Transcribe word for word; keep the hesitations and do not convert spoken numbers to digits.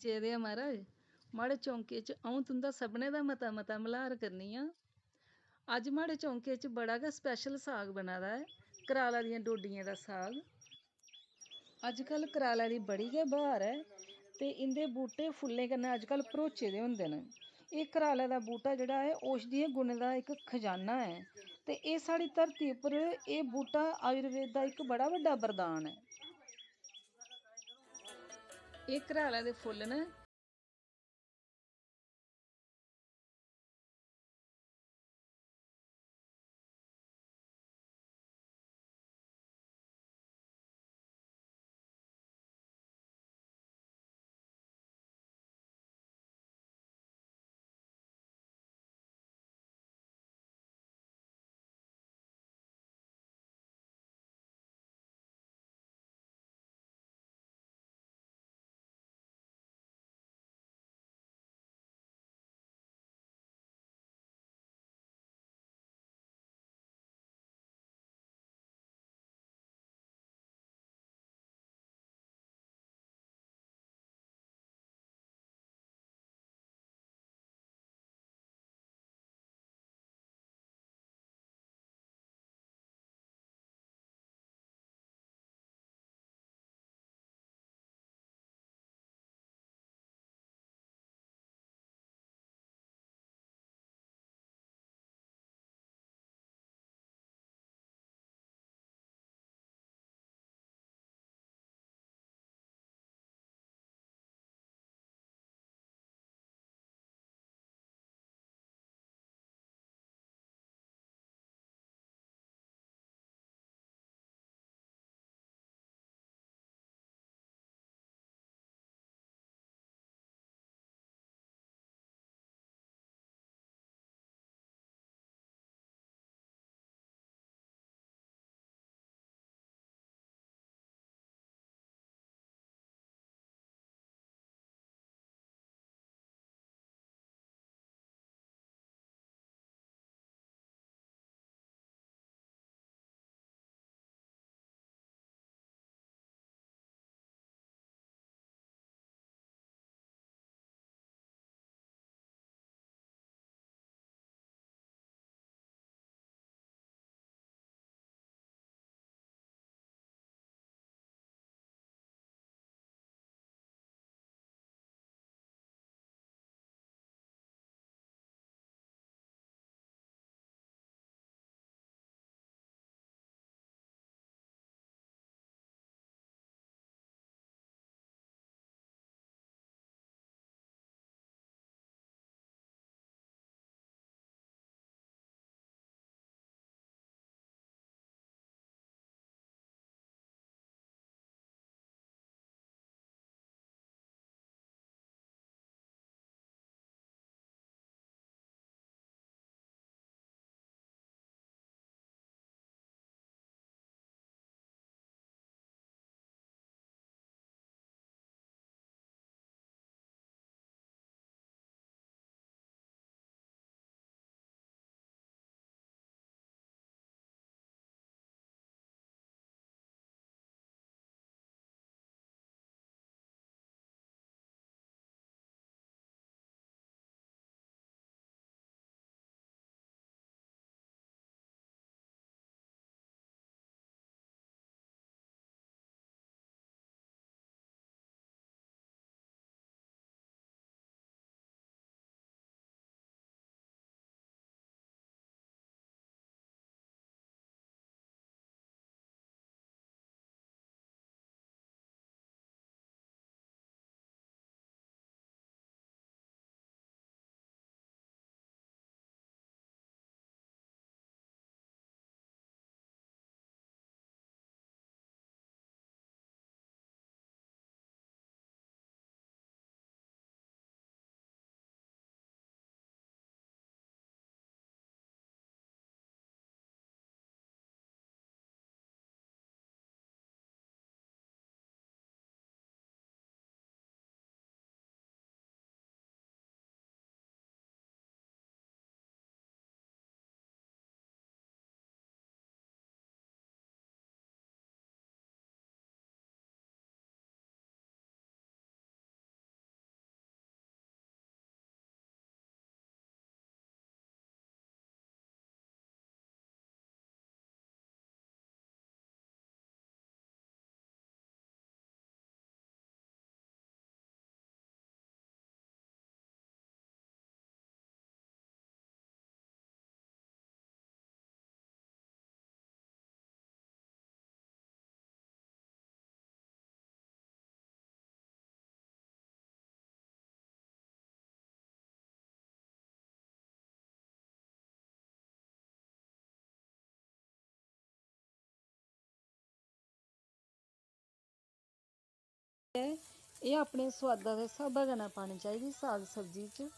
चेदे आ महाराज, माड़े चौंके च अ'ऊं तुं'दा सभनें दा मता मता मल्हार करनी आं। अज्ज माड़े चौंके च बड़ा गै स्पैशल साग बना दा ऐ, कराला दियें डोडियें दा साग। अजकल कराला दी बड़ी गै ब्हार ऐ ते इं'दे बूह्टे फुल्लें कन्नै अजकल भरोचे दे होंदे न। एह् कराला दा बूह्टा जेह्ड़ा ऐ, औषधियें गुणें दा इक खजाना ऐ ते एह् साढ़ी धरती उप्पर एह् बूह्टा आयुर्वेद दा इक बड़ा बड्डा वरदान ऐ। एह् कराला दे फुल्ल न। एह् अपने सोआदा दे स्हाबा कन्नै पानी चाहिदी साग सब्जी च।